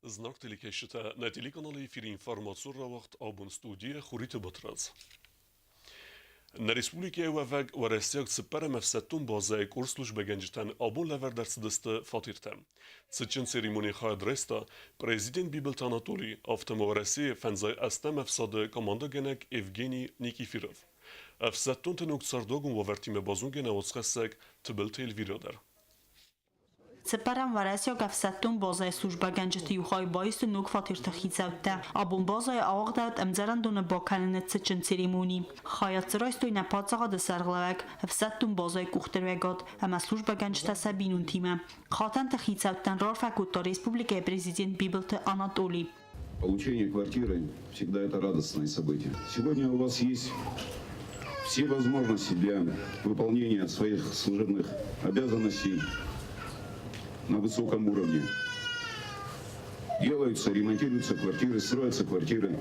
Знаг телекӕсджытӕ, нӕ телеканалы эфиры информацион рауагъд абон студийӕ Хуриты Батрадз. Нӕ республикӕйы уӕвӕг уӕрӕсейаг цыппӕрӕм ӕфсӕддон базӕйы къорд службӕгӕнджытӕн абон лӕвӕрд ӕрцыдысты фатертӕ. Цытджын церемонийы хайад райста президент Бибылты Анатолий, афтӕ ма Уӕрӕсейы фӕндзай ӕстӕм ӕфсады командӕгӕнӕг Евгений Никифиров. Ӕфсӕддонты ног цардуагон уавӕртимӕ базонгӕ нӕ уацхӕссӕг Тыбылты Эльвирӕ дӕр. Цыппӕрӕм уӕрӕсейаг ӕфсӕддон базӕйы службӕгӕнджыты иу хай баисты ног фатерты хицӕуттӕ. Абон базӕйы ауагъдӕуыд ӕмдзӕрӕндоны бакӕныны цытджын церемони. Хайад дзы райстой нӕ паддзахады сӕргълӕууӕг, ӕфсӕддон базӕйы къухдариуӕгад ӕмӕ службӕгӕнджытӕ сӕ бинонтимӕ. Хатӕнты хицӕуттӕн раарфӕ кодта республикӕйы президент Бибылты Анатоли. Получение квартиры всегда это радостное событие. Сегодня у вас есть все возможности для выполнения своих служебных обязанностей на высоком уровне. Делаются, ремонтируются квартиры, строятся квартиры,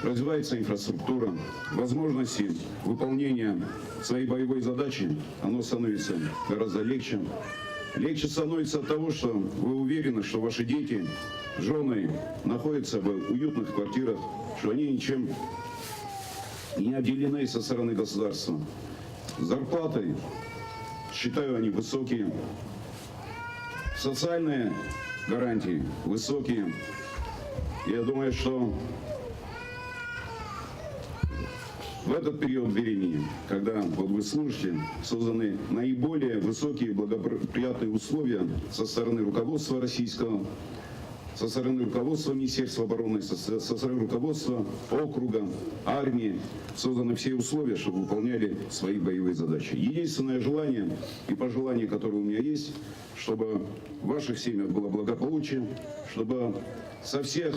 развивается инфраструктура, возможности выполнения своей боевой задачи, оно становится гораздо легче. Легче становится от того, что вы уверены, что ваши дети, жены находятся в уютных квартирах, что они ничем не обделены со стороны государства. Зарплаты, считаю, они высокие. Социальные гарантии высокие. Я думаю, что в этот период времени, когда вот вы служите, созданы наиболее высокие благоприятные условия со стороны руководства российского, со стороны руководства Министерства обороны, со стороны руководства округа, армии. Созданы все условия, чтобы выполняли свои боевые задачи. Единственное желание и пожелание, которое у меня есть, чтобы в ваших семьях было благополучие, чтобы со всех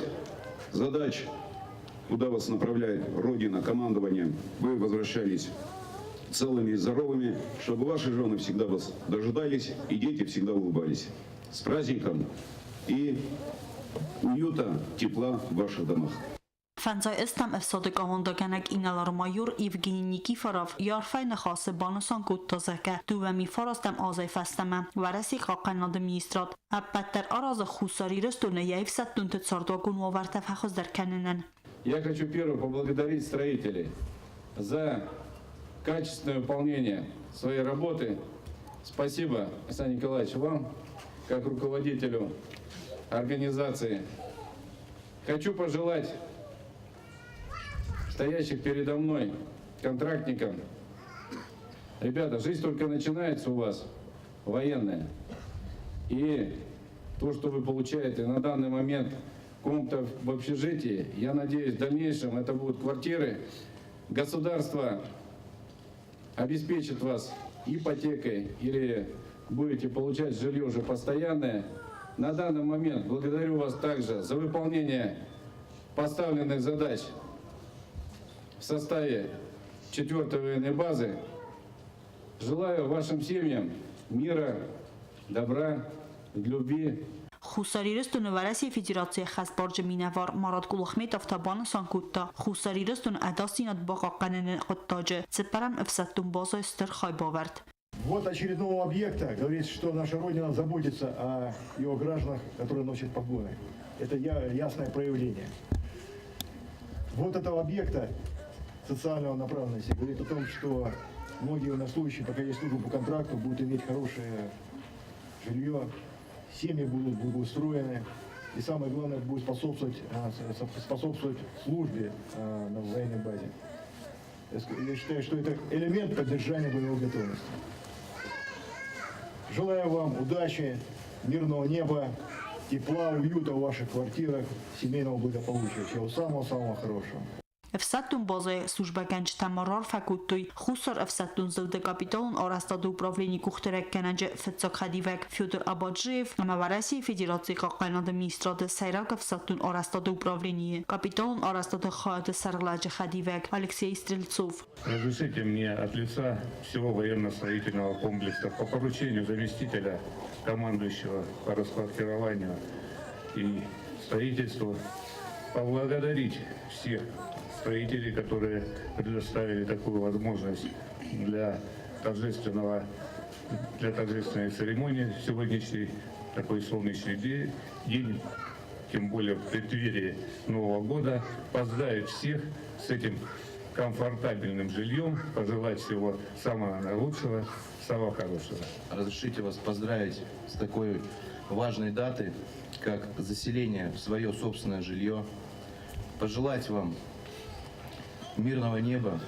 задач, куда вас направляет Родина, командование, вы возвращались целыми и здоровыми, чтобы ваши жены всегда вас дожидались и дети всегда улыбались. С праздником и уюта, тепла в ваших домах. Фӕндзай ӕстӕм ӕфсады командӕгӕнӕг инӕлар-майор Евгений Никифоров йӕ арфӕйы ныхасы банысан кодта, зӕгъгӕ, 2009 азӕй фӕстӕмӕ Уӕрӕсейы хъахъхъӕнынады министрад ӕппӕт дӕр аразы Хуссар Ирыстоны йӕ ӕфсӕддонты цардуагон уавӕртӕ фӕхуыздӕр кӕнынӕн. Я хочу первым поблагодарить строителей за качественное выполнение своей работы. Спасибо, Александр Николаевич, вам, как руководителю организации. Хочу пожелать стоящих передо мной контрактникам, ребята, жизнь только начинается у вас, военная. И то, что вы получаете на данный момент комната в общежитии, я надеюсь, в дальнейшем это будут квартиры. Государство обеспечит вас ипотекой или будете получать жилье уже постоянное. На данный момент благодарю вас также за выполнение поставленных задач в составе 4-й военной базы. Желаю вашим семьям мира, добра, любви. Хуссар Ирыстоны Уӕрӕсейы Федерацийы хӕстбарджы минӕвар Марат Кулахметов та банысан кодта, Хуссар Ирыстоны ӕдасдзинад бахъахъхъӕныны хъуыддаджы цыппӕрӕм ӕфсӕддон базӕйы стыр хайбавӕрд. Вот очередного объекта говорит, что наша Родина заботится о его гражданах, которые носят погоны. Это ясное проявление. Вот этого объекта социального направленности говорит о том, что многие военнослужащие, пока есть служба по контракту, будут иметь хорошее жилье, семьи будут благоустроены. И самое главное, будет способствовать службе на военной базе. Я считаю, что это элемент поддержания боевой готовности. Желаю вам удачи, мирного неба, тепла, уюта в ваших квартирах, семейного благополучия. Всего самого-самого хорошего. Ӕфсӕддон базӕйы службӕгӕнджытӕ ма раарфӕ кодтой Хуссар ӕфсӕддон зылды капиталон арӕзтады управленийы къухдариуӕггӕнӕджы фыццаг хӕдивӕг Федор Абаджиев ӕмӕ Уӕрӕсейы Федерацийы хъахъхъӕнынады министрады сӕйраг ӕфсӕддон арӕзтады управленийы капиталон арӕзтады хайады сӕргълӕджы хӕдивӕг Алексей Стрельцов. Разрешите мне от лица всего военно-строительного комплекса по поручению заместителя командующего по расквартированию и строительству поблагодарить всех строителей, которые предоставили такую возможность для торжественного для торжественной церемонии сегодняшний такой солнечный день, тем более в преддверии Нового года, поздравить всех с этим комфортабельным жильем, пожелать всего самого наилучшего, самого хорошего. Разрешите вас поздравить с такой важной датой, как заселение в свое собственное жилье. Пожелать вам мирного неба,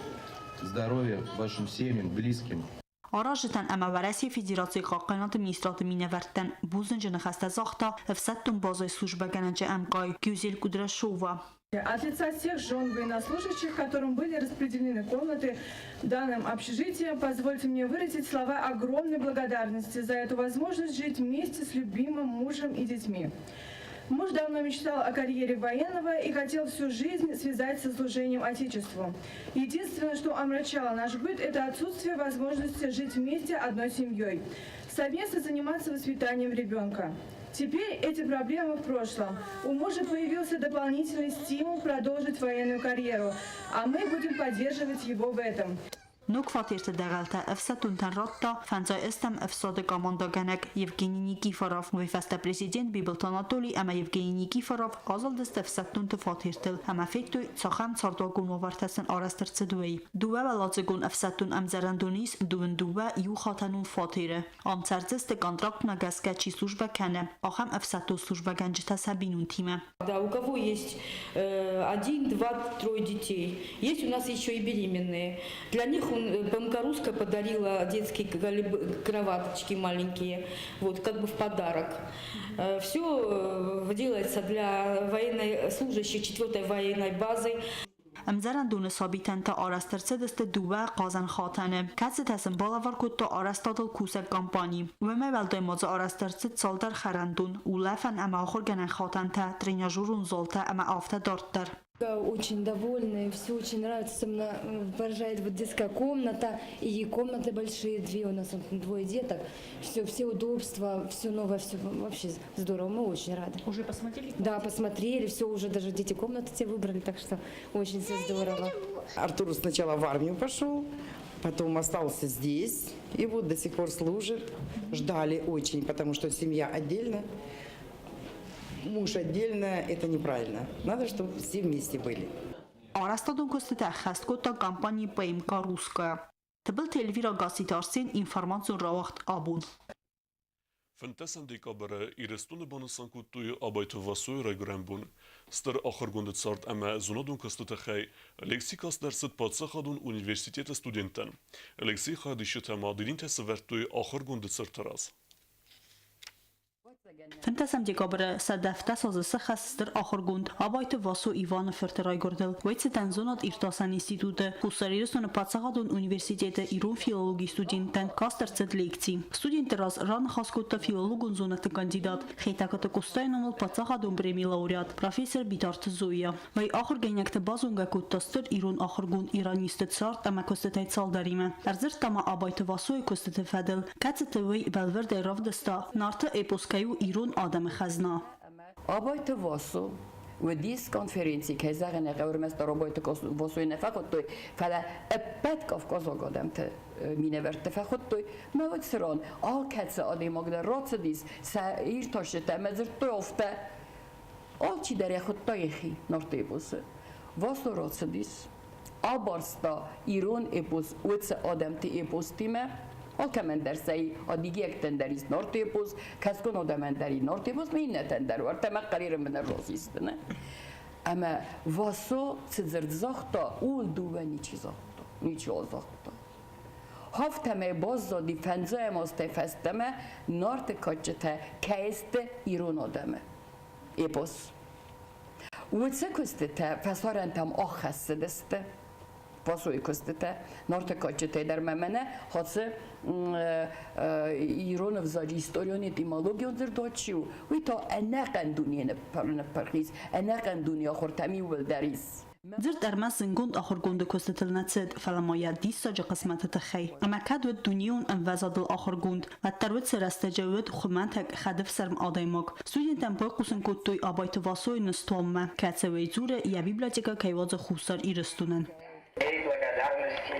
здоровья вашим семьям, близким. Аразджытӕн ӕмӕ Уӕрӕсейы Федерацийы Хъахъхъӕнынады министрады минӕвӕрттӕн бузныджы ныхӕстӕ загъта ӕфсӕддон базӕйы службӕгӕнӕджы ӕмкъай Гюзель Кудряшова. От лица всех жен военнослужащих, которым были распределены комнаты в данном общежитии, позвольте мне выразить слова огромной благодарности за эту возможность жить вместе с любимым мужем и детьми. Муж давно мечтал о карьере военного и хотел всю жизнь связать со служением Отечеству. Единственное, что омрачало наш быт, это отсутствие возможности жить вместе одной семьей, совместно заниматься воспитанием ребенка. Теперь эти проблемы в прошлом. У мужа появился дополнительный стимул продолжить военную карьеру, а мы будем поддерживать его в этом. Ног фатерты дӕгъӕлтӕ ӕфсӕддонтӕн радта фӕндзай ӕстӕм ӕфсады командӕгӕнӕг Евгений Никифоров. Уый фӕстӕ президент Бибылты Анатоли ӕмӕ Евгений Никифоров азылдысты ӕфсӕддонты фатертыл ӕмӕ федтой, цахӕм цардуагон уавӕртӕ сын арӕзт ӕрцыд, уый. Дыууӕуӕладзыгон ӕфсӕддон ӕмдзӕрӕндоны ис 22 иухатӕнон фатеры. Ам цӕрдзысты, контрактмӕ гӕсгӕ чи службӕ кӕны, ахӕм ӕфсӕддон службӕгӕнджытӕ сӕ бинонтимӕ. Да, у кого есть один, два, трое детей. Есть у нас еще и беременные. Для них ПМК «Русская» подарила детские кроваточки маленькие, вот, как бы в подарок. Все делается для военной служащих 4-й военной базы. Ӕмдзӕрӕндоны сабитӕн та арӕзт ӕрцыдысты дыууӕ хъазӕн хатӕны, кӕцытӕ сын балӕвар кодта арӕзтадыл кусӕг компани. Уымӕй уӕлдай ма дзы арӕзт ӕрцыд цалдӕр хӕрӕндон, улӕфӕн ӕмӕ ахуыргӕнӕн хатӕнтӕ, тренажерон залтӕ ӕмӕ афтӕ дарддӕр. Очень довольны, все очень нравится, особенно поражает вот детская комната и комнаты большие, две у нас вот двое деток, все, все удобства, все новое, все вообще здорово, мы очень рады. Уже посмотрели? Да, посмотрели, все уже даже дети комнаты те выбрали, так что очень все здорово. Артур сначала в армию пошел, потом остался здесь и вот до сих пор служит. Ждали очень, потому что семья отдельно, муж отдельно, это неправильно. Надо, чтобы все вместе были. Арӕзтадон куыстытӕ ӕххӕст кодта компани ПМК «Русская». Тыбылты Эльвира, Гасситы Арсен, информацион рауагъд «Абон». 15 декабры Ирыстоны банысан кодтой Абайты Васойы райгуырӕн бон. Стыр ахуыргонды цард ӕмӕ зонадон куысты тыххӕй лекци каст ӕрцыд паддзахадон университеты студенттӕн. Лекцийы хайадисджытӕ ма дидинтӕ сӕвӕрдтой ахуыргонды цырты раз. 15 декабры 170 азы сӕххӕст стыр ахуыргонд Абайты Васо Иваны фырты райгуырдыл. Уый цытӕн зонад-иртасӕн институты, Хуссар Ирыстоны паддзахадон университеты ирон филологийы студенттӕн каст ӕрцыд лекци. Студентты раз раныхас кодта филологон зонӕдты кандидат, Хетӕгкаты Къостайы номыл паддзахадон премийы лауреат, профессор Битарты Зоя. Уый ахуыргӕнинӕгты базонгӕ кодта стыр ирон ахуыргонд иранисты цард ӕмӕ куыстытӕй цалдӕримӕ. Ӕрдзырдта ма Абайты Васойы куыстыты фӕдыл, кӕцыты уый бӕлвырдӕй равдыста, Нарты эпос кӕй у ирон адӕмы хӕзна. Абайты Васо уыдис конференци, кӕй зӕгъын ӕй хъӕуы, ӕрмӕстдӕр Абайты Васойы нӕ фӕхуыдтой, фӕлӕ ӕппӕт кавказаг адӕмты минӕвӕртты фӕхуыдтой. Мӕ уыд цыран алкӕцы адӕймаг дӕр рацыдис сӕ иртасджытӕ ӕмӕ дзырдтой афтӕ. Алчидӕр йӕ хуыдта йӕхи Нарты эпосы. Васо рацыдис, абарста ирон эпос уыцы адӕмты эпостимӕ. Алкӕмӕн дӕр сӕ адыгейӕгтӕн дӕр ис Нарты эпос, кӕсгон адӕмӕн дӕр и Нарты эпос, иннӕтӕн дӕр уӕртӕ мӕхъхъӕлы мын ӕрразисты. Ӕмӕ Васо цы дзырд загъта, ууыл дыууӕ ничи загъта, ничиуал загъта. Афтӕмӕй баззади фӕндзайӕм азтӕй фӕстӕмӕ Нарты кадджытӕ кӕй сты ирон адӕмы эпос. Уыцы куыстытӕ фӕсарӕнтӕм аххӕссыдысты. Васойы куыстытӕ Нарты кадджытӕй дӕр ма мӕнӕ хацы ирон ӕвзаджы историон этимологион дзырдуат чи у, уый та ӕнӕхъӕн дунейы ныппырх ис, ӕнӕхъӕн дунейы ахуыртӕм иууылдӕр ис. Дзырд ӕрмӕст зындгонд ахуыргонды куыстытыл нӕ цыд, фӕлӕ ма йӕ диссаджы хъысмӕты тыххӕй. Ӕмӕ кӕд уыд дунеон ӕмвӕзадыл ахуыргонд, уӕддӕр уыцы рӕстӕджы уыд хуымӕтӕг, хӕдӕфсарм адӕймаг. Студенттӕн байхъусын кодтой Абайты Васойы ныстуанмӕ, кӕцы уый дзуры, йӕ библиотекӕ кӕй уадзы Хуссар Ирыстонӕн. Благодарности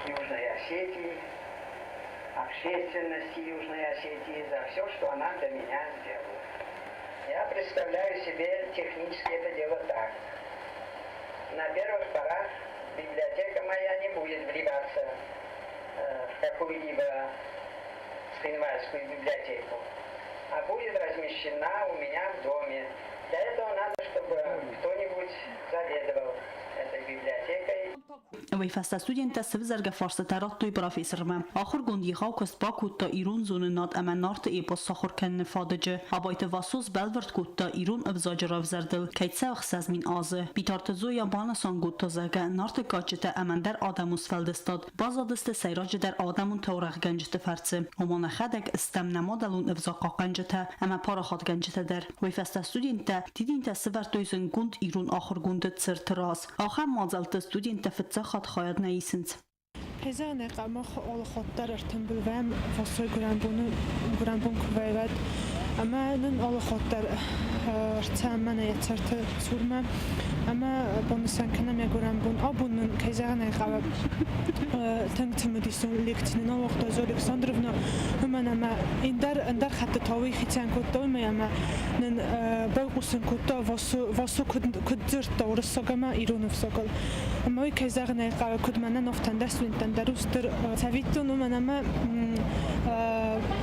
Южной Осетии. общественности Южной Осетии за все, что она для меня сделала. Я представляю себе технически это дело так. На первых порах библиотека моя не будет вливаться в какую-либо цхинвальскую библиотеку, а будет размещена у меня в доме. Для этого надо, чтобы кто-нибудь заведовал этой библиотекой. Уый фӕстӕ студенттӕ сывзаргӕ фарстытӕ радтой профессормӕ. Ахуыргонд егъау куыст бакодта ирон зонынад ӕмӕ Нарты эпос сахуыр кӕныны фадыджы. Абайты Васо сбӕлвырд кодта ирон ӕвзаджы равзӕрдыл, кӕй цӕуы 6000 азы. Битарты Зоя банысан кодта, зӕгъгӕ, Нарты кадджытӕ ӕмӕ ӕндӕр адӕмон сфӕлдыстад баззадысты сӕйраджыдӕр адӕмон таурӕгъгӕнджыты фӕрцы. Ома нӕхӕдӕг стӕм нӕ мадӕлон ӕвзаг хъахъхъӕнджытӕ ӕмӕ парахатгӕнджытӕ дӕр. Уый фӕстӕ студенттӕ дидинтӕ сывӕрдтой зындгонд ирон ахуыргонды цырты раз. Ахӕм мадзӕлтты студенттӕ фыццаг хатт хайад нӕ исынц. Кӕй зӕгъын ӕй хъӕуы, мах алы хатт дӕр ӕртымбыл вӕййӕм Васойы гуырӕнбоны гуырӕнбон куы вӕййы, уӕд. Ӕмӕ нын алы хатт дӕр ӕрцӕуӕм мӕнӕ йӕ цӕрты цурмӕ ӕмӕ банысан кӕнӕм йӕ гуырӕнбон. Абон нын, кӕй зӕгъын ӕй хъӕуы, тынг цымыдисон лекци нын ауагъта Зоя Александровна, уымӕн ӕмӕ ӕндӕр ӕндӕр хӕттыты уый хицӕн кодта, уымӕй ӕмӕ нын байхъусын кодта, Васо куыд дзырдта уырыссаг ӕмӕ ирон ӕвзагыл. Ӕмӕ уый, кӕй зӕгъын ӕй хъӕуы, куыд мӕнӕн, афтӕ ӕндӕр студенттӕн дӕр у стыр цӕвиттон, уымӕн ӕмӕ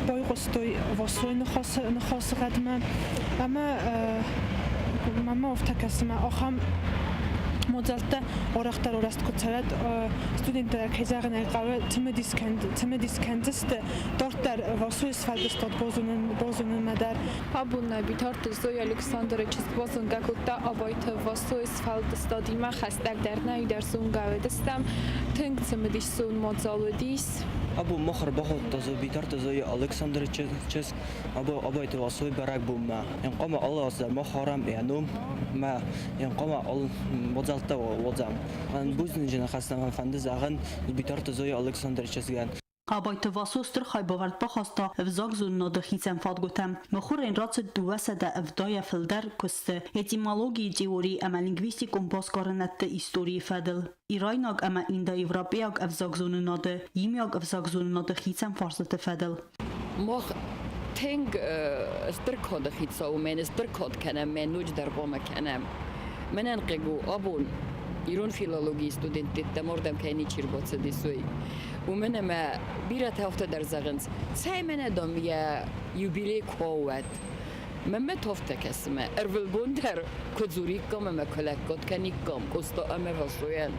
байхъуыстой Васойы ныхасы гъӕдмӕ ӕмӕ мӕмӕ афтӕ кӕсы, мӕ ахӕм мадзӕлттӕ арӕхдӕр арӕзт куы цӕуӕд, студенттӕ, кӕй зӕгъын ӕй хъӕуы, цымыдис кӕндзысты дарддӕр Васойы сфӕлдыстад базонынмӕ дӕр. Абон нӕ Битарты Зоя Александры чызг базонгӕ кодта Абайты Васойы сфӕлдыстадимӕ, хӕстӕгдӕр нӕ дӕр зонгӕ уыдыстӕм. Тынг цымыдисон мадзал уыдис. Абон мах ӕрбахуыдта Битарты Зоя Александры чызг Абайты Васойы бӕрӕгбонмӕ. Йын хъуамӕ алы аз дӕр мах арӕм йӕ ном ӕмӕ йын хъуамӕ алы мадзӕлттӕ уадзӕм. Бузныджы ныхӕстӕ мӕ фӕнды зӕгъын Битарты Зоя Александры чызгӕн. Абайты Васо стыр хайбавӕрд бахаста ӕвзагзонынады хицӕн фадгуытӕм. Мыхуырӕн рацыд 270-ӕй фылдӕр куысты этимологийы теори ӕмӕ лингвистикон басгарынӕдты историйы фӕдыл, ирайнаг ӕмӕ индоевропейаг ӕвзагзонынады, иумиаг ӕвзагзонынады хицӕн фарстыты фӕдыл. Мах тынг стыр кады хицау мӕн стыр кад кӕнӕм, мӕ ноджыдӕр хъуамӕ кӕнӕм. Мӕнӕн хъыг у, абон ирон филологийы студенттӕм ардӕм кӕй ничи ӕрбацыдис, уый. Уымӕн ӕмӕ бирӕтӕ афтӕ дӕр зӕгъынц, цӕй мӕнӕ, дам, йӕ юбилей куы уӕд. Мӕнмӕ афтӕ кӕсы мӕ ӕрвылбон дӕр куы дзуриккам ӕмӕ куы лӕггад кӕниккам Къоста ӕмӕ Васойӕн,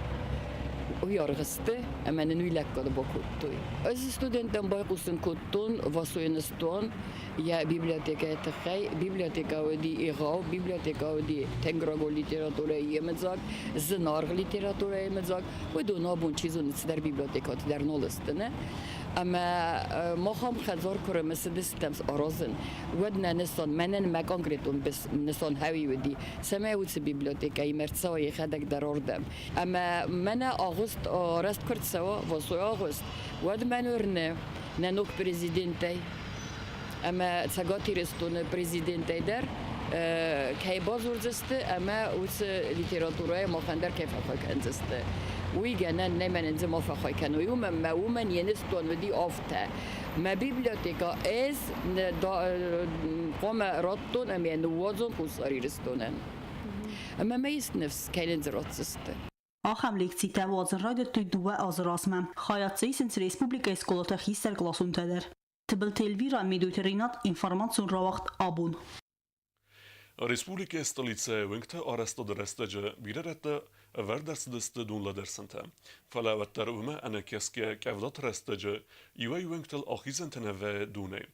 уый аргъ сты ӕмӕ нын уый лӕггад бакодтой. Ӕз студенттӕн байхъусын кодтон Васойы ныстуан йӕ библиотекӕйы тыххӕй. Библиотекӕ уыди егъау, библиотекӕ уыди тынг рагон литературӕйы йемыдзаг, зынаргъ литературӕйы йемыдзаг. Уыдон абон, чи зоны, цыдӕр библиотекӕты дӕр нал сты, нӕ? Ӕмӕ мах ам хӕдзар куы рымысыдыстӕм аразын, уӕд нӕ нысан, мӕнӕн мӕ конкретон нысан хӕуи уыди, цӕмӕй уыцы библиотекӕимӕ ӕрцӕуа йӕхӕдӕг дӕр ардӕм. Ӕмӕ мӕнӕ агъуыст арӕзт куы рцӕуа, Васой агъуыст, уӕд мӕн уырны, нӕ ног президентӕй ӕмӕ Цӕгат Ирыстоны президентӕй дӕр кӕй бадзурдзысты ӕмӕ уыцы литературӕйы махӕн дӕр кӕй фӕхай кӕндзысты. Уый гӕнӕн нӕй, мӕнӕн дзы ма фӕхай кӕной, уымӕн мӕ уымӕн йе ныстуан уыди афтӕ. Мӕ библиотекӕ ӕз хъуамӕ радтон ӕмӕ йӕ ныууадзон Хуссар Ирыстонӕн. Ӕмӕ мӕ ис ныфс, кӕй нын дзы ратдзысты. Ахӕм лекцитӕ уадзын райдыдтой дыууӕ азы размӕ. Хайад дзы исынц республикӕйы скъолаты хистӕркъласонтӕ дӕр. Тыбылты Эльвира, Медойты Ренат, информацион рауагъд «Абон». Республикӕйы столицӕйы уынгты арӕзтады рӕстӕджы бирӕ рӕтты ӕвӕрд ӕрцыдысты донлӕдӕрсӕнтӕ. Фӕлӕ уӕддӕр уымӕ ӕнӕкӕсгӕ къӕвдаты рӕстӕджы иуӕй уынгтыл ахизӕнтӕ нӕ вӕййы донӕй.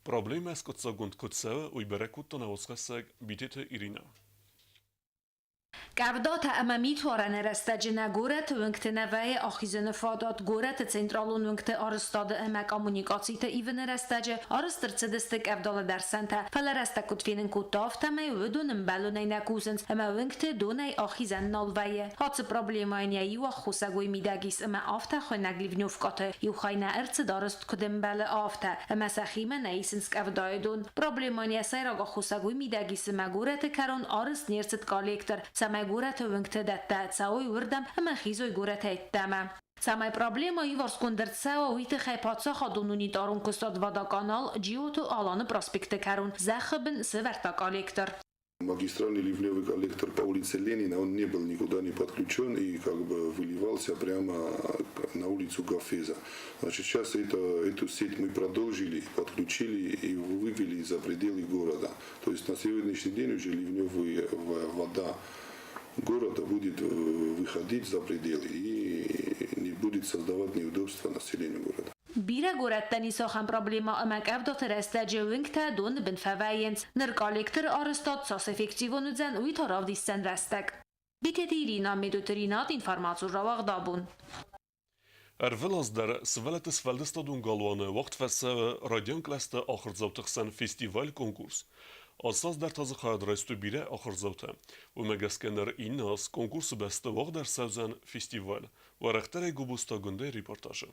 Проблемӕ скъуыддзаггонд куыд цӕуы, уый бӕрӕг кодта нӕ уацхӕссӕг Битеты Иринӕ. Къӕвдатӕ ӕмӕ митуарӕны рӕстӕджы нӕ горӕты уынгты нӕ вӕййы ахизыны фадат. Горӕты централон уынгты арӕзтады ӕмӕ коммуникациты ивыны рӕстӕджы арӕзт ӕрцыдысты къӕвдалӕдӕрсӕнтӕ. Фӕлӕ рӕстӕг куыд фенын кодта, афтӕмӕй уыдон ӕмбӕлонӕй нӕ кусынц ӕмӕ уынгты донӕй ахизӕн нал вӕййы. Ацы проблемӕйӕн йӕ иу аххосаг уый мидӕг ис, ӕмӕ афтӕ хуыйнӕг ливневкъаты иу хай нӕ ӕрцыд арӕзт куыд ӕмбӕлы, афтӕ, ӕмӕ сӕхимӕ нӕ исынц къӕвдайы дон. Проблемӕйӕн йӕ сӕйраг аххосаг уый мидӕг ис, ӕмӕ горӕты кӕрон арӕзт не рцыд коллектор, цӕмӕй горӕты уынгты дӕттӕ цӕуой уырдӕм ӕмӕ хизой горӕтӕй ӕддӕмӕ. Цӕмӕй проблемӕ иуварсгонд ӕрцӕуа, уый тыххӕй паддзахадон унитарон куыстуат Водоканал Джиоты Аланы проспекты кӕрон зӕххы бын сӕвӕрдта коллектор. Магистральный ливневый коллектор по улице Ленина, он не был никуда не подключен и как бы выливался прямо на улицу Гафеза. Значит, сейчас эту сеть мы продолжили, подключили и вывели за пределы города. То есть на сегодняшний день уже ливневая вода города будет выходить за пределы и не будет создавать неудобства населению города. Бирӕ горӕттӕн ис ахӕм проблемӕ ӕмӕ къӕвдаты рӕстӕджы уынгтӕ доны бын фӕвӕййынц. Ныр коллекторы арӕзтад цас эффективон уыдзӕн, уый та равдисдзӕн рӕстӕг. Битеты Ирина, Медойты Ринат, информацион рауагъд абон. Ӕрвылаз дӕр Сывӕллӕтты сфӕлдыстадон галуаны уагъд фӕцӕуы райдиан кълӕсты ахуырдзауты хсӕн фестиваль-конкурс. Ацы аз дӕр та дзы хайад райстой бирӕ ахуырдзаутӕ. Уымӕ гӕсгӕ ныр иннӕ аз конкурсы бӕсты уагъд ӕрцӕудзӕн фестиваль. Уӕрӕхдӕрӕй Гобозты репортажы.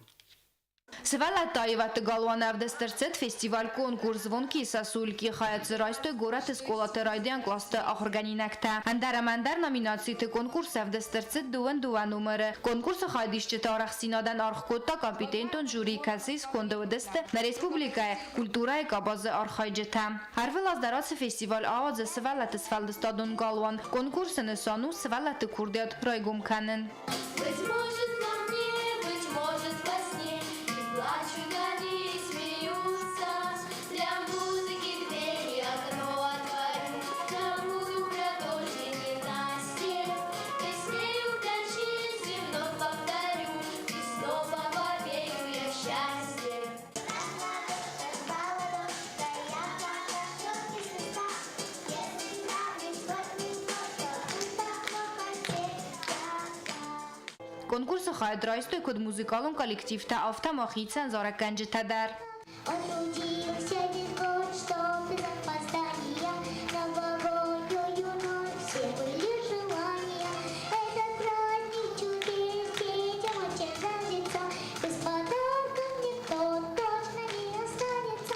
Сывӕллӕтты аивӕдты галуаны ӕвдыст ӕрцыд фестиваль-конкурс «Звонкие сосульки». Хайад дзы райстой горӕты скъолаты райдиан къласты ахуыргӕнинӕгтӕ. Ӕндӕр ӕмӕ ӕндӕр номинациты конкурс ӕвдыст ӕрцыд дыууын-дыууӕ номыры. Конкурсы хайадисджыты арӕхстдзинадӕн аргъ кодта компетентон жюри, кӕцыйы сконды уыдысты нӕ республикӕйы культурӕйы къабазы архайджытӕ. Ӕрвылаз дӕр ацы фестиваль ауадзы сывӕллӕтты сфӕлдыстадон галуан. Конкурсы нысан у сывӕллӕтты курдиат райгом кӕнын. Быть может, во мне, быть может, во сне, И плачут они, и смеются. Для музыки дверь и окно отворю, Забуду про дождь и ненастье. Песнею в ночи вновь повторю, И снова поверю я в счастье. Конкурсы хайад райстой куыд музыкалон коллективтӕ, афтӕ ма хицӕн зарӕггӕнджытӕ дӕр. Он трудился весь год, чтобы запоздания новогоднюю ночь все были желания. Этот праздник чудес детям очень нравится, без подарков никто точно не останется.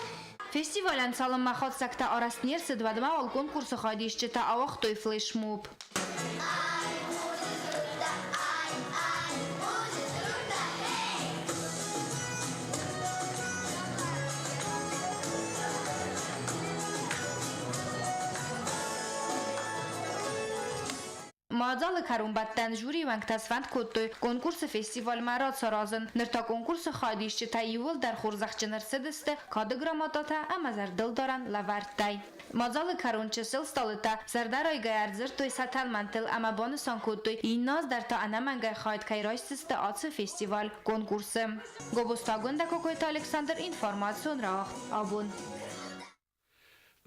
Фестивалӕн цалынмӕ хатдзӕгтӕ арӕзт не рцыд, уӕдмӕ уал конкурсы хайадисджытӕ ауагътой флешмоб. Мадзалы кӕронбӕттӕн жюрийы уӕнгтӕ сфӕнд кодтой конкурсы фестивальмӕ рацаразын. Ныр та конкурсы хайадисджытӕ иууылдӕр хорзӕхджын ӕрцыдысты кады грамотатӕ ӕмӕ зӕрдылдарӕн лӕвӕрттӕй. Мадзалы кӕрон чысыл стъалытӕ зӕрдӕрайгӕйӕ ӕрдзырдтой сӕ тӕлмӕнтыл ӕмӕ банысан кодтой, иннӕ аз дӕр та ӕнӕмӕнгӕй хайад кӕй райсдзысты ацы фестиваль-конкурсы. Гобозты Агуындӕ, Кокойты Александр, информацион рауагъд абон.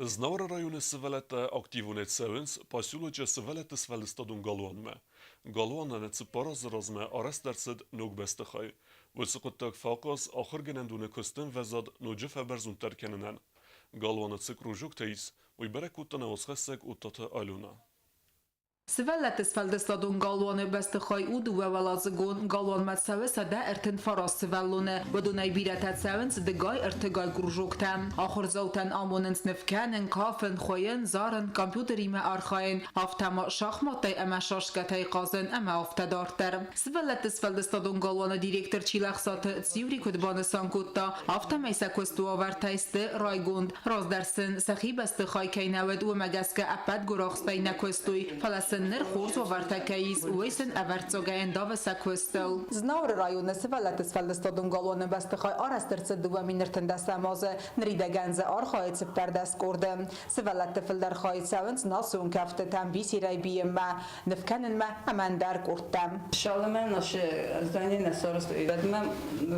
Знауыры районы сывӕллӕттӕ активонӕй цӕуынц поселочы сывӕллӕтты сфӕлдыстадон галуанмӕ. Галуанӕн цыппар азы размӕ арӕзт ӕрцыд ног бӕстыхай. Уыцы хъуыддаг фӕахъаз ахуыргӕнӕндоны куысты ӕмвӕзад ноджы фӕбӕрзонддӕр кӕнынӕн. Галуаны цы кружоктӕ ис, уый бӕрӕг кодта нӕ уацхӕссӕг Оттаты Алена. Сывӕллӕтты сфӕлдыстадон галуаны бӕстыхай у дыууӕуӕладзыгон. Галуанмӕ цӕуы 139 сывӕллоны. Уыдонӕй бирӕтӕ цӕуынц дыгай-ӕртыгай кружоктӕм. Ахуырдзаутӕн амонынц ныв кӕнын, кафын, хуыйын, зарын, компьютеримӕ архайын, афтӕ ма шахматтӕй ӕмӕ шашкӕтӕй хъазын ӕмӕ афтӕ дарддӕр. Сывӕллӕтты сфӕлдыстадон галуаны директор Чилӕхсаты Циури куыд банысан кодта, афтӕмӕй сӕ куысты уавӕртӕй сты райгонд. Раздӕр сын сӕхи бӕстыхай кӕй нӕ уыд, уымӕ гӕсгӕ ӕппӕт гуырахстӕй нӕ куыстой, фӕлӕ сын ныр хорз уавӕртӕ кӕй ис, уый сын ӕвӕрццагӕй ӕндавы сӕ куыстыл. Знауыры районы сывӕллӕтты сфӕлдыстадон галуаны бӕстыхай арӕзт ӕрцыд 2013 азы. Ныридӕгӕн дзы архайы 14 къорды. Сывӕллӕтты фылдӕр хай цӕуынц национ кӕфтытӕм, бисерӕй бийынмӕ, ныв кӕнынмӕ ӕмӕ ӕндӕр къордтӕм. Цалынмӕ наше здание нӕ сарӕзтой, уӕдмӕ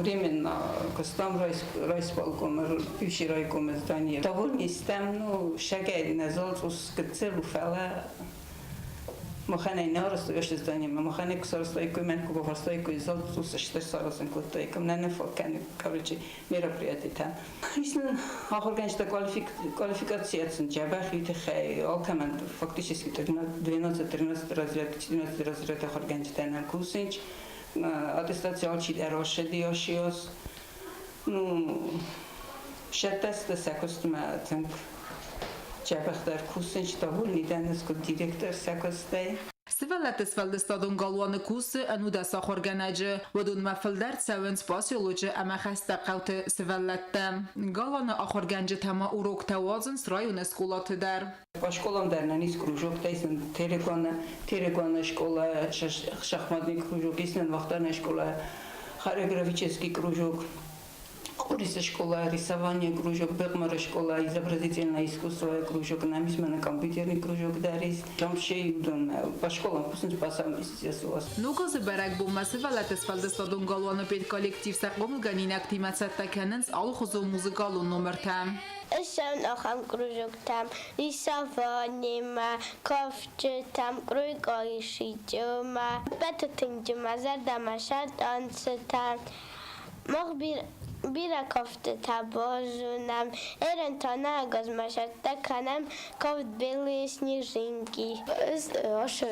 временно куыстам райисполкомы, бывший райкомы здание. Довольны стӕм, ну, сӕгӕй нӕ зал цъус гыццыл у, фӕлӕ махӕн ӕй нӕ арӕзтой ацы зданиемӕ. Махӕн ӕй куы сарӕзтаиккой, мӕн куы бафарстаиккой, зал цъус стыр саразын кодтаиккам, нӕ нӕ фаг кӕны, короче, мероприятитӕ. Ис нын ахуыргӕнджытӕ квалификацийӕ сын дзӕбӕх уый тыххӕй алкӕмӕн фактически 12-13 разряд, 14 разряд ахуыргӕнджытӕ нӕм кусынц. Аттестаци алчидӕр ӕссыди ӕссиос. Ну, сӕттӕ сӕ куыстмӕ тынг дзӕбӕхдӕр кусынц, довольный дӕн ӕз куыд директор сӕ куыстӕй. Сывӕллӕтты сфӕлдыстадон галуаны кусы 19 ахуыргӕнӕджы. Уыдонмӕ фылдӕр цӕуынц поселочы ӕмӕ хӕстӕг хъӕуты сывӕллӕттӕ. Галуаны ахуыргӕнджытӕ ма уроктӕ уадзынц районы скъолаты дӕр. По школам дӕр нӕ ис кружоктӕ, ис нын терегуаны школа, шахматный кружок, ис нын вахтанная школа, хореографический кружок. Къорисы школа, рисование кружок, Бекмары школа, изобразительное искусство кружок, нам есть компьютерный кружок дӕр ис. Там все уыдон по школам кусынц по совместительству. Ног азы бӕрӕгбонмӕ сывӕллӕтты сфӕлдыстадон галуаны педколлектив сӕ хъомылгӕнинӕгтимӕ цӕттӕ кӕнынц алыхуызон музыкалон номыртӕ. Ссӕуын ахӕм кружоктӕм, рисованиемӕ, кафджытӕм, къруйкъариситимӕ, ӕппӕты тынджы мӕ зӕрдӕмӕ сӕ танцытӕ. Мах бирӕ кӕфтытӕ базонӕм, ерын та нӕ ӕгасмӕ цӕттӕ кӕнӕм кафт «Белые снежинки». Ӕз ашы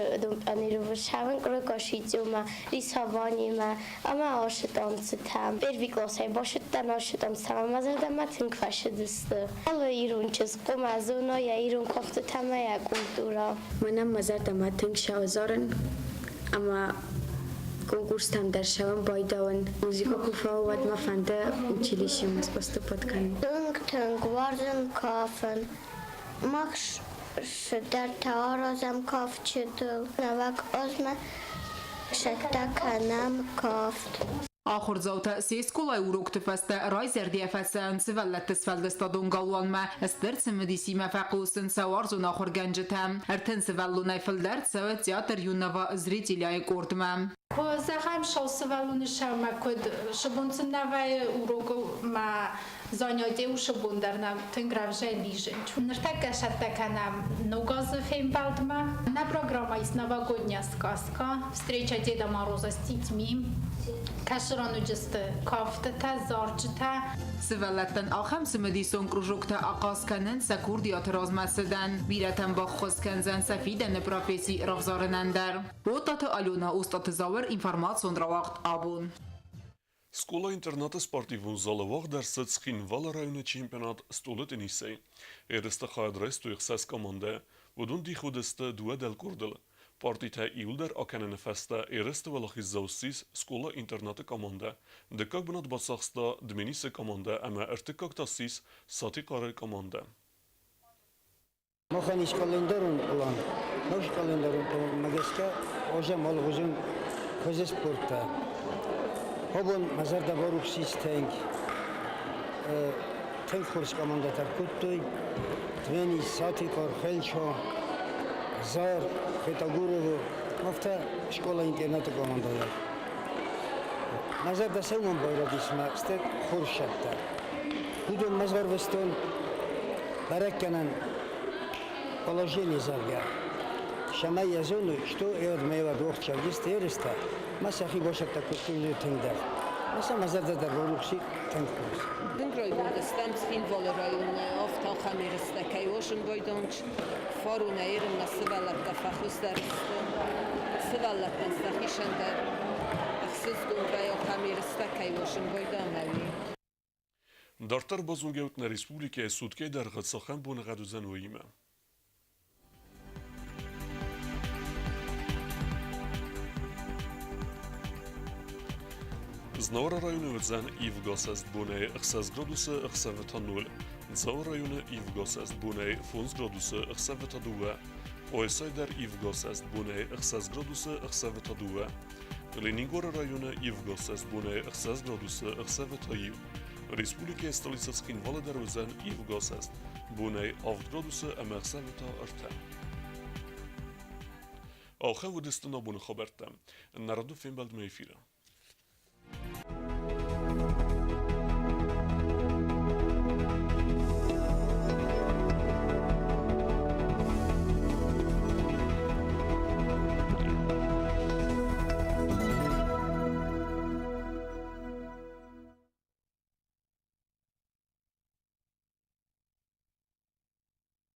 тренировкӕ къруйкъариситимӕ, рисованиемӕ ӕмӕ ашы танцытӕм. Первый классӕй бацыдтӕн ашы танцытӕм ӕмӕ зӕрдӕмӕ тынг фӕцыдысты. Алы ирон чызг хъуамӕ зона йӕ ирон кӕфтытӕ ӕмӕ йӕ культурӕ. Мӕнӕн мӕ зӕрдӕмӕ тынг сӕвзӕрын ӕмӕ конкурстӕм дӕр цӕуын байдауын. Музыкӕ куы фӕуа, уӕд мӕ фӕнды училищемӕ поступать кӕнын. Тынг-тынг уарзын кафын. Мах цыдӕртӕ аразӕм кафджытыл. Нӕуӕг азмӕ цӕттӕ кӕнӕм кафт. Ахуырдзаутӕ се скъолайы урокты фӕстӕ райзӕрдийӕ фӕцӕуынц сывӕллӕтты сфӕлдыстадон галуанмӕ, стыр цымыдисимӕ фӕхъусынц сӕ уарзон ахуыргӕнджытӕм. 30 сывӕллонӕй фылдӕр цӕуы театр юного зрителя-йы къордмӕ. Куы зӕгъӕм, сау сывӕллоны сӕумӕ куыд сыбон сын нӕ вӕййы урокыл ма занятие уыцы бон дӕр нӕм тынг рӕвдзӕй лизынч. Ныртӕккӕ цӕттӕ кӕнӕм ног азы фембӕлдмӕ. Нӕ программа есть новогодняя сказка, встреча Деда Мороза с детьми, кӕсы ран уыдысты кафтытӕ, зарджытӕ. Сывӕллӕттӕн ахӕм цымыдисон кружоктӕ ахъаз кӕнынц сӕ курдиаты размӕцыдӕн. Бирӕтӕн баххуыс кӕндзӕн сӕ фидӕны професси равзарынӕн дӕр. Отаты Алена, Остъаты Зауыр, информацион рауагъд «Абон». Скъола-интернаты спортивон залы уагъд ӕрцыд Цхинвалы районы чемпионат стъолы теннисӕй. Ерысты хайад райстой ӕхсӕз командӕ. Уыдон дих уыдысты дыууӕ дӕлкъордыл. Партитӕ иуылдӕр акӕныны фӕстӕ ерысты уӕлахиздзау ссис скъола-интернаты командӕ. Дыккаг бынат бацахста Дменисы командӕ ӕмӕ ӕртыккаг та ссис Сатихъары командӕ. Махӕн ис календарон пълан. Ног календарон пъланмӕ гӕсгӕ озӕм алыгъуызон хуызы спорттӕ. Абон мӕ зӕрдӕ барухс ис тынг. Тынг хорз командӕтӕ кодтой. Тменис, Сатихъар, Хелча, Зар, Хетагурово, афтӕ скъола-интернаты командӕ дӕр. Мӕ зӕрдӕ сӕумӕн байрадис мӕ стӕй хорз сӕттӕ. Уыдон мӕ сӕрвыстон бӕрӕггӕнӕн положение, зӕгъгӕ. Цӕмӕй йӕ зоной, что ӕрмӕйвӕд уохчагисты еристӕ ма сӕхи босӕттӕ кодтой тынгдӕр. Ма сӕ мӕ зӕрдӕ дӕр барухси тынг хорз. Тынг райгонд стӕм Цхинвалы районы афтӕ ахӕм ерыстӕ кӕй уозын байдонч. Фарон ерынмӕ сывӕллӕттӕ фӕхуыздӕр сты. Сывӕллӕттӕн сӕхицӕн дӕр ӕхсызгон вӕййы ахӕм ерыстӕ кӕй уозын байдамӕ, уый. Дарддӕр базонгӕут нӕ республикӕйы суткӕйы дӕргъы цахӕм боныгъӕд уыдзӕн, уыимӕ. Знауыры районы уыдзӕн ивгӕ сӕст бонӕй 6 градусы, ӕхсӕвы та 0. Дзауы районы ивгӕ сӕст бонӕй 5 градусы, ӕхсӕвы та 2. Къуайсайы дӕр ивгӕ сӕст бонӕй 6 градусы, ӕхсӕвы та 2. Ленингоры районы ивгӕ сӕст бонӕй 6 градусы, ӕхсӕвы та 1. Республикӕйы столицӕ Цхинвалы дӕр уыдзӕн ивгӕ сӕст бонӕй 7 градусы ӕмӕ ӕхсӕвы та 3. Ахӕм уыдысты нӕ боны хабӕрттӕ. Нӕ рады фембӕлдмӕ эфиры.